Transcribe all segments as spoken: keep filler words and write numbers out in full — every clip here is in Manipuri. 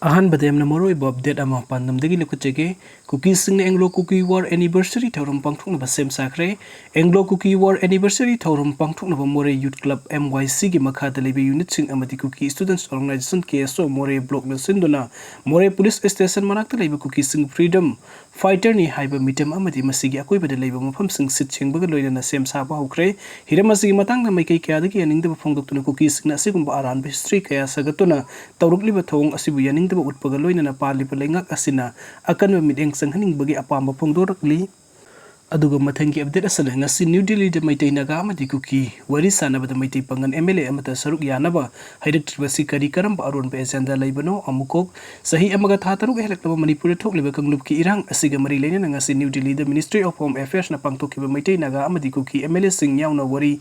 ꯑꯍꯥꯟꯕꯗ ꯌꯥꯝꯅ ꯃꯔꯨꯑꯣꯏꯕ ꯑꯞꯗꯦꯠ ꯑꯃ ꯄꯥꯟꯗꯝꯗꯒꯤ ꯂꯧꯈꯠꯆꯒꯦ꯫ ꯀꯨꯀꯤꯁꯤꯡꯅ ꯑꯦꯡꯒ꯭ꯂꯣ ꯀꯨꯀꯤ ꯋꯥꯔ ꯑꯦꯅꯤꯚꯔꯁꯔꯤ ꯊꯧꯔꯝ ꯄꯥꯡꯊꯣꯛꯅꯕ ꯁꯦꯝ ꯁꯥꯈ꯭ꯔꯦ꯫ ꯑꯦꯡꯒ꯭ꯂꯣ ꯀꯨꯀꯤ ꯋꯥꯔ ꯑꯦꯅꯤꯚꯔꯁꯔꯤ ꯊꯧꯔꯝ ꯄꯥꯡꯊꯣꯛꯅꯕ ꯃꯣꯔꯦ ꯌꯨꯠ ꯀ꯭ꯂꯕ, ꯑꯦꯝ ꯋꯥꯏ ꯁꯤꯒꯤ ꯃꯈꯥꯗ ꯂꯩꯕ ꯌꯨꯅꯤꯠꯁꯤꯡ ꯑꯃꯗꯤ ꯀꯨꯀꯤ ꯁ꯭ꯇꯨꯗꯦꯟꯠꯁ ꯑꯣꯔꯒꯅꯥꯏꯖꯦꯁꯟ, ꯀꯦ ꯑꯦꯁ ꯑꯣ, ꯃꯣꯔꯦ ꯕ꯭ꯂꯣꯛꯅ ꯁꯤꯟꯗꯨꯅ ꯃꯣꯔꯦ ꯄꯨꯂꯤꯁ ꯁ꯭ꯇꯦꯁꯟ ꯃꯅꯥꯛꯇ ꯂꯩꯕ ꯀꯨꯀꯤꯁꯤꯡ ꯐ꯭ꯔꯤꯗꯝ ꯐꯥꯏꯇꯔꯅꯤ ꯍꯥꯏꯕ ꯃꯤꯇꯝ ꯑꯃꯗꯤ ꯃꯁꯤꯒꯤ ꯑꯀꯣꯏꯕꯗ ꯂꯩꯕ ꯃꯐꯝꯁꯤꯡ ꯁꯤꯠ ꯁꯦꯡꯕꯒ ꯂꯣꯏꯅꯅ ꯁꯦꯝ ꯁꯥꯕ ꯍꯧꯈ꯭ꯔꯦ꯫ ꯍꯤꯔꯝ ꯑꯁꯤꯒꯤ ꯃꯇꯥꯡꯗ ꯃꯥꯏꯀꯩ ꯀꯌꯥꯗꯒꯤ ꯌꯥꯅꯤꯡꯗꯕ ꯐꯣꯡꯗꯣꯛꯇꯨꯅ ꯀꯨꯀꯤꯁꯤꯡꯅ ꯑꯁꯤꯒꯨꯝꯕ ꯑꯔꯥꯟꯕ ꯍꯤꯁꯇ꯭ꯔꯤ ꯀꯌꯥ ꯁꯥꯒꯠꯇꯨꯅ ꯇꯧꯔꯛꯂꯤꯕ ꯊꯧꯑꯣꯡ ꯑꯁꯤꯕꯨ ꯌꯥꯅꯤꯡꯗꯕ ꯎꯠꯄꯒ ꯂꯣꯏꯅꯅ ꯄꯥꯜꯂꯤꯕ ꯂꯩꯉꯥꯛ ꯑꯁꯤꯅ ꯑꯀꯟꯕ ꯃꯤꯠꯌꯦꯡ ꯆꯪꯍꯟꯅꯤꯡꯕꯒꯤ ꯑꯄꯥꯝꯕ ꯐꯣꯡꯗꯣꯔꯛꯂꯤ꯫ ꯑꯗꯨꯒ ꯃꯊꯪꯒꯤ ꯑꯞꯗꯦꯠ ꯑꯁꯤꯅ ꯉꯁꯤ ꯅ꯭ꯌꯨ ꯗꯤꯜꯂꯤꯗ ꯃꯩꯇꯩ, ꯅꯥꯒꯥ ꯑꯃꯗꯤ ꯀꯨꯀꯤ ꯋꯥꯔꯤ ꯁꯥꯟꯅꯕꯗ ꯃꯩꯇꯩ ꯄꯥꯉꯜ ꯑꯦꯝ ꯑꯦꯜ ꯑꯦ ꯑꯃꯠꯇ ꯁꯔꯨꯛ ꯌꯥꯅꯕ ꯍꯥꯏꯔꯛꯇ꯭ꯔꯤꯕꯁꯤ ꯀꯔꯤ ꯀꯔꯝꯕ ꯑꯔꯣꯟꯕ ꯑꯦꯖꯦꯟꯗꯥ ꯂꯩꯕꯅꯣ? ꯑꯃꯨꯛꯀꯣꯛ, ꯆꯍꯤ ꯑꯃꯒ ꯊꯥ ꯇꯔꯨꯛ ꯍꯦꯜꯂꯛꯂꯕ ꯃꯅꯤꯄꯨꯔꯗ ꯊꯣꯛꯂꯤꯕ ꯀꯥꯡꯂꯨꯞꯀꯤ ꯏꯔꯥꯡ ꯑꯁꯤꯒ ꯃꯔꯤ ꯂꯩꯅꯅ ꯉꯁꯤ ꯅ꯭ꯌꯨ ꯗꯤꯜꯂꯤꯗ Ministry of Home Affairsꯅ ꯄꯥꯡꯊꯣꯛꯈꯤꯕ ꯃꯩꯇꯩ, ꯅꯥꯒꯥ ꯑꯃꯗꯤ ꯀꯨꯀꯤ ꯑꯦꯝ ꯑꯦꯜ ꯑꯦꯁꯤꯡ ꯌꯥꯎꯅ ꯋꯥꯔꯤ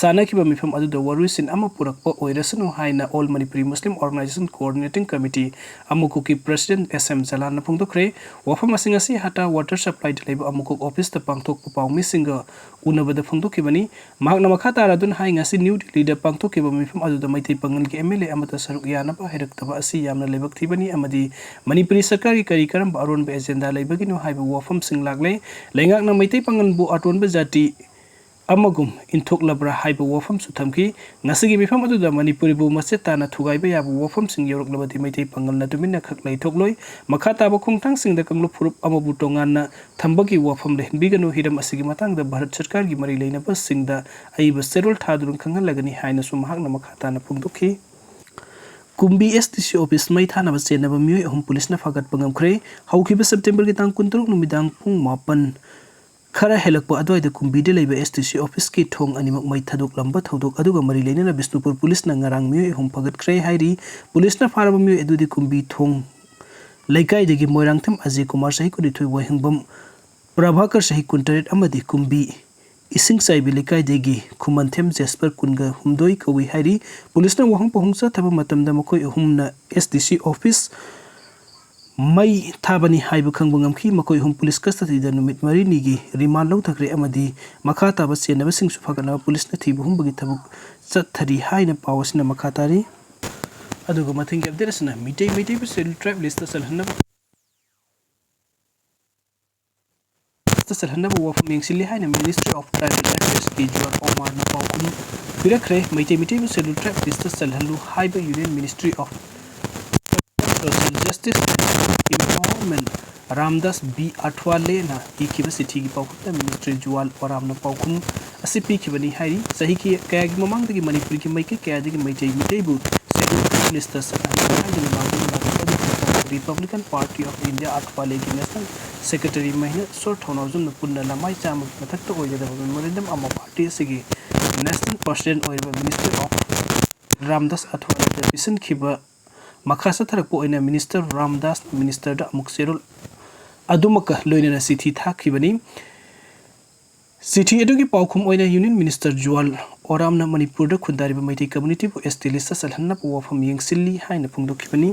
ꯁꯥꯅꯈꯤꯕ ꯃꯤꯐꯝ ꯑꯗꯨꯗ ꯋꯥꯔꯣꯏꯁꯤꯟ ꯑꯃ ꯄꯨꯔꯛꯄ ꯑꯣꯏꯔꯁꯅꯨ ꯍꯥꯏꯅ All Manipuri Muslim Organisation Coordinating Committee, ꯑꯃꯨꯛꯀꯣꯛꯀꯤ ꯄ꯭ꯔꯁꯤꯗꯦꯟꯠ ꯑꯦꯁ ꯑꯦꯝ ꯖꯂꯥꯟꯅ ꯐꯣꯡꯗꯣꯛꯈ꯭ꯔꯦ꯫ ꯋꯥꯐꯝ ꯑꯁꯤ ꯉꯁꯤ ꯍꯥꯇꯥ ꯋꯥꯇꯔ ꯁꯄ꯭ꯂꯥꯏꯗ ꯂꯩꯕ ꯑꯃꯨꯛꯀꯣꯛ ꯑꯣꯐꯤꯁꯇ ꯄꯥꯡꯊꯣꯛꯄ ꯄꯥꯎꯃꯤꯁꯤꯡꯒ ꯎꯅꯕꯗ ꯐꯣꯡꯗꯣꯛꯈꯤꯕꯅꯤ꯫ ꯃꯍꯥꯛꯅ ꯃꯈꯥ ꯇꯥꯔꯗꯨꯅ ꯍꯥꯏ, ꯉꯁꯤ ꯅ꯭ꯌꯨ ꯗꯤꯜꯂꯤꯗ ꯄꯥꯡꯊꯣꯛꯈꯤꯕ ꯃꯤꯐꯝ ꯑꯗꯨꯗ ꯃꯩꯇꯩ ꯄꯥꯉꯜꯒꯤ ꯑꯦꯝ ꯑꯦꯜ ꯑꯦ ꯑꯃꯠꯇ ꯁꯔꯨꯛ ꯌꯥꯅꯕ ꯍꯥꯏꯔꯛꯇꯕ ꯑꯁꯤ ꯌꯥꯝꯅ ꯂꯥꯏꯕꯛ ꯊꯤꯕꯅꯤ ꯑꯃꯗꯤ ꯃꯅꯤꯄꯨꯔꯤ ꯁꯔꯀꯥꯔꯒꯤ ꯀꯔꯤ ꯀꯔꯝꯕ ꯑꯔꯣꯟꯕ ꯑꯦꯖꯦꯟꯗꯥ ꯂꯩꯕꯒꯤꯅꯣ ꯍꯥꯏꯕ ꯋꯥꯐꯝꯁꯤꯡ ꯂꯥꯛꯂꯦ꯫ ꯂꯩꯉꯥꯛꯅ ꯃꯩꯇꯩ ꯄꯥꯉꯜꯕꯨ ꯑꯇꯣꯟꯕ ꯖꯥꯇꯤ ꯑꯃꯒꯨꯝ ꯏꯟꯊꯣꯛꯂꯕ꯭ꯔꯥ ꯍꯥꯏꯕ ꯋꯥꯐꯝꯁꯨ ꯊꯝꯈꯤ꯫ ꯉꯁꯤꯒꯤ ꯃꯤꯐꯝ ꯑꯗꯨꯗ ꯃꯅꯤꯄꯨꯔꯤꯕꯨ ꯃꯆꯦꯠ ꯇꯥꯅ ꯊꯨꯒꯥꯏꯕ ꯌꯥꯕ ꯋꯥꯐꯝꯁꯤꯡ ꯌꯧꯔꯛꯂꯕꯗꯤ ꯃꯩꯇꯩ ꯄꯥꯉꯜꯅ ꯇꯨꯃꯤꯟꯅ ꯈꯛ ꯂꯩꯊꯣꯛꯂꯣꯏ꯫ ꯃꯈꯥ ꯇꯥꯕ ꯈꯣꯡꯊꯥꯡꯁꯤꯡꯗ ꯀꯥꯡꯂꯨꯞ ꯐꯨꯔꯨꯞ ꯑꯃꯕꯨ ꯇꯣꯉꯥꯟꯅ ꯊꯝꯕꯒꯤ ꯋꯥꯐꯝ ꯂꯩꯍꯟꯕꯤꯒꯅꯨ꯫ ꯍꯤꯔꯝ ꯑꯁꯤꯒꯤ ꯃꯇꯥꯡꯗ ꯚꯥꯔꯠ ꯁꯔꯀꯥꯔꯒꯤ ꯃꯔꯤ ꯂꯩꯅꯕꯁꯤꯡꯗ ꯑꯏꯕ ꯆꯦꯔꯣꯜ ꯊꯥꯗꯨꯅ ꯈꯪꯍꯜꯂꯒꯅꯤ ꯍꯥꯏꯅꯁꯨ ꯃꯍꯥꯛꯅ ꯃꯈꯥ ꯇꯥꯅ ꯐꯣꯡꯗꯣꯛꯈꯤ꯫ ꯀꯨꯝꯕꯤ ꯑꯦꯁ ꯗꯤ ꯁꯤ ꯑꯣꯐꯤꯁ ꯃꯩ ꯊꯥꯅꯕ ꯆꯦꯟꯅꯕ ꯃꯤꯑꯣꯏ ꯑꯍꯨꯝ ꯄꯨꯂꯤꯁꯅ ꯐꯥꯒꯠꯄ ꯉꯝꯈ꯭ꯔꯦ꯫ ꯍꯧꯈꯤꯕ ꯁꯦꯞꯇꯦꯝꯕꯔꯒꯤ ꯇꯥꯡ ꯀꯨꯟꯇꯔꯨꯛ ꯅꯨꯃꯤꯗꯥꯡ ꯄꯨꯡ ꯃꯥꯄꯟ ꯈꯔ ꯍꯦꯜꯂꯛꯄ ꯑꯗꯨꯋꯥꯏꯗ ꯀꯨꯝꯕꯤꯗ ꯂꯩꯕ ꯑꯦꯁ ꯗꯤ ꯁꯤ ꯑꯣꯐꯤꯁꯀꯤ ꯊꯣꯡ ꯑꯅꯤꯃꯛ ꯃꯩ ꯊꯥꯗꯣꯛꯂꯝꯕ ꯊꯧꯗꯣꯛ ꯑꯗꯨꯒ ꯃꯔꯤ ꯂꯩꯅꯅ ꯕꯤꯁꯅꯨꯄꯨꯔ ꯄꯨꯂꯤꯁꯅ ꯉꯔꯥꯡ ꯃꯤꯑꯣꯏ ꯑꯍꯨꯝ ꯐꯥꯒꯠꯈ꯭ꯔꯦ ꯍꯥꯏꯔꯤ꯫ ꯄꯨꯂꯤꯁꯅ ꯐꯥꯔꯕ ꯃꯤꯑꯣꯏ ꯑꯗꯨꯗꯤ ꯀꯨꯝꯕꯤ ꯊꯣꯡ ꯂꯩꯀꯥꯏꯗꯒꯤ ꯃꯣꯏꯔꯥꯡꯊꯦꯝ ꯑꯖꯦ ꯀꯨꯃꯥꯔ, ꯆꯍꯤ ꯀꯨꯟꯅꯤꯊꯣꯏ, ꯋꯥꯍꯦꯡꯕꯝ ꯄ꯭ꯔꯚꯥꯀꯔ, ꯆꯍꯤ ꯀꯨꯟꯇꯔꯦꯠ, ꯑꯃꯗꯤ ꯀꯨꯝꯕꯤ ꯏꯁꯤꯡꯆꯥꯏꯕꯤ ꯂꯩꯀꯥꯏꯗꯒꯤ ꯈꯨꯃꯟꯊꯦꯝ ꯖꯦꯁꯄꯔ, ꯀꯨꯟꯒ ꯍꯨꯝꯗꯣꯏ, ꯀꯧꯏ ꯍꯥꯏꯔꯤ꯫ ꯄꯨꯂꯤꯁꯅ ꯋꯥꯍꯪ ꯄꯥꯎꯍꯪ ꯆꯠꯊꯕ ꯃꯇꯝꯗ ꯃꯈꯣꯏ ꯑꯍꯨꯝꯅ ꯑꯦꯁ ꯗꯤ ꯁꯤ ꯑꯣꯐꯤꯁ ꯃꯩ ꯊꯥꯕꯅꯤ ꯍꯥꯏꯕ ꯈꯪꯕ ꯉꯝꯈꯤ꯫ ꯃꯈꯣꯏ ꯑꯍꯨꯝ ꯄꯨꯂꯤꯁ ꯀꯁꯇꯗꯤꯗ ꯅꯨꯃꯤꯠ ꯃꯔꯤꯅꯤꯒꯤ ꯔꯤꯃꯥꯟ ꯂꯧꯊꯈ꯭ꯔꯦ ꯑꯃꯗꯤ ꯃꯈꯥ ꯇꯥꯕ ꯆꯦꯟꯅꯕꯁꯤꯡꯁꯨ ꯐꯥꯒꯠꯅꯕ ꯄꯨꯂꯤꯁꯅ ꯊꯤꯕ ꯍꯨꯝꯕꯒꯤ ꯊꯕꯛ ꯆꯠꯊꯔꯤ ꯍꯥꯏꯅ ꯄꯥꯎ ꯑꯁꯤꯅ ꯃꯈꯥ ꯇꯥꯔꯤ꯫ ꯑꯗꯨꯒ ꯃꯊꯪꯒꯤ ꯑꯞꯗꯦꯠ ꯑꯁꯤꯅ ꯃꯤꯇꯩ ꯃꯩꯇꯩꯕꯨ ꯁꯦꯗ꯭ꯌꯨꯜ ꯇ꯭ꯔꯥꯏꯕ ꯂꯤꯁꯇ ꯆꯜꯍꯟꯅꯕ ꯂꯤꯁꯇ ꯆꯜꯍꯟꯅꯕ ꯋꯥꯐꯝ ꯌꯦꯡꯁꯤꯜꯂꯤ ꯍꯥꯏꯅ ꯃꯤꯅꯤꯁꯇ꯭ꯔꯤ ꯑꯣꯐ ꯇ꯭ꯔꯥꯏꯕꯦꯜ ꯑꯦꯐꯤꯌꯔꯁꯀꯤ ꯖꯨꯋꯥꯜ ꯑꯣꯃꯥꯔꯅ ꯄꯥꯎꯈꯨꯝ ꯄꯤꯔꯛꯈ꯭ꯔꯦ꯫ ꯃꯩꯇꯩ ꯃꯤꯇꯩꯕꯨ ꯁꯦꯗ꯭ꯌꯨꯜ ꯇ꯭ꯔꯥꯏꯕ ꯂꯤꯁꯇ ꯆꯜꯍꯜꯂꯨ ꯍꯥꯏꯕ union ministry of social justice and empowerment Ramdas B ꯑꯊꯋꯥꯂꯦꯅ ꯏꯈꯤꯕ ꯆꯤꯊꯤꯒꯤ ꯄꯥꯎꯈꯨꯝꯗ ꯃꯤꯅꯤꯁꯇ꯭ꯔꯤ ꯖꯨꯋꯥꯜ ꯑꯣꯔꯥꯝꯅ ꯄꯥꯎꯈꯨꯝ ꯑꯁꯤ ꯄꯤꯈꯤꯕꯅꯤ ꯍꯥꯏꯔꯤ꯫ ꯆꯍꯤ ꯀꯌꯥꯒꯤ ꯃꯃꯥꯡꯗꯒꯤ ꯃꯅꯤꯄꯨꯔꯒꯤ ꯃꯥꯏꯀꯩ ꯀꯌꯥꯗꯒꯤ ꯃꯩꯇꯩ ꯃꯤꯇꯩꯕꯨ ꯁꯦꯗ꯭ꯌꯨꯜ ꯂꯤꯁꯇ ꯆꯠꯍꯟꯒꯅꯤ ꯍꯥꯏꯗꯨꯅ ꯂꯥꯎꯖꯔꯤꯕ ꯔꯤꯄꯕ꯭ꯂꯤꯀꯟ ꯄꯥꯔꯇꯤ ꯑꯣꯐ ꯏꯟꯗꯤꯌꯥ ꯑꯊꯋꯥꯂꯦꯒꯤ ꯅꯦꯁꯅꯦꯜ ꯁꯦꯀ꯭ꯔꯦꯇꯔꯤ ꯃꯍꯦꯁ꯭ꯋꯔ ꯊꯧꯅꯥꯎꯖꯝꯅ ꯄꯨꯟꯅ ꯂꯃꯥꯏ ꯆꯥꯝꯃꯒꯤ ꯃꯊꯛꯇ ꯑꯣꯏꯒꯗꯕ ꯃꯦꯃꯣꯔꯦꯟꯗꯝ ꯑꯃ ꯄꯥꯔꯇꯤ ꯑꯁꯤꯒꯤ ꯅꯦꯁꯅꯦꯜ ꯄ꯭ꯔꯁꯤꯗꯦꯟ ꯑꯣꯏꯔꯤꯕ ꯃꯤꯅꯤꯁꯇꯔ ꯑꯣꯐ ꯔꯥꯝꯗꯥꯁ ꯑꯊꯋꯥꯂꯦꯗ ꯄꯤꯁꯤꯟꯈꯤꯕ ꯃꯈꯥ ꯆꯠꯊꯔꯛꯄ ꯑꯣꯏꯅ ꯃꯤꯅꯤꯁꯇꯔ ꯔꯥꯝꯗꯥꯁ ꯃꯤꯅꯤꯁꯇꯔꯗ ꯑꯃꯨꯛ ꯆꯦꯔꯣꯜ ꯑꯗꯨꯃꯛꯀ ꯂꯣꯏꯅꯅ ꯆꯤꯊꯤ ꯊꯥꯈꯤꯕꯅꯤ꯫ ꯆꯤꯊꯤ ꯑꯗꯨꯒꯤ ꯄꯥꯎꯈꯨꯝ ꯑꯣꯏꯅ ꯌꯨꯅꯤꯌꯟ ꯃꯤꯅꯤꯁꯇꯔ ꯖꯨꯋꯥꯜ ꯑꯣꯔꯥꯝꯅ ꯃꯅꯤꯄꯨꯔꯗ ꯈꯨꯟꯗꯥꯔꯤꯕ ꯃꯩꯇꯩ ꯀꯝꯃ꯭ꯌꯨꯅꯤꯇꯤꯕꯨ ꯑꯦꯁ ꯇꯤ ꯂꯤꯁꯇ ꯆꯜꯍꯟꯅꯕ ꯋꯥꯐꯝ ꯌꯦꯡꯁꯤꯜꯂꯤ ꯍꯥꯏꯅ ꯐꯣꯡꯗꯣꯛꯈꯤꯕꯅꯤ꯫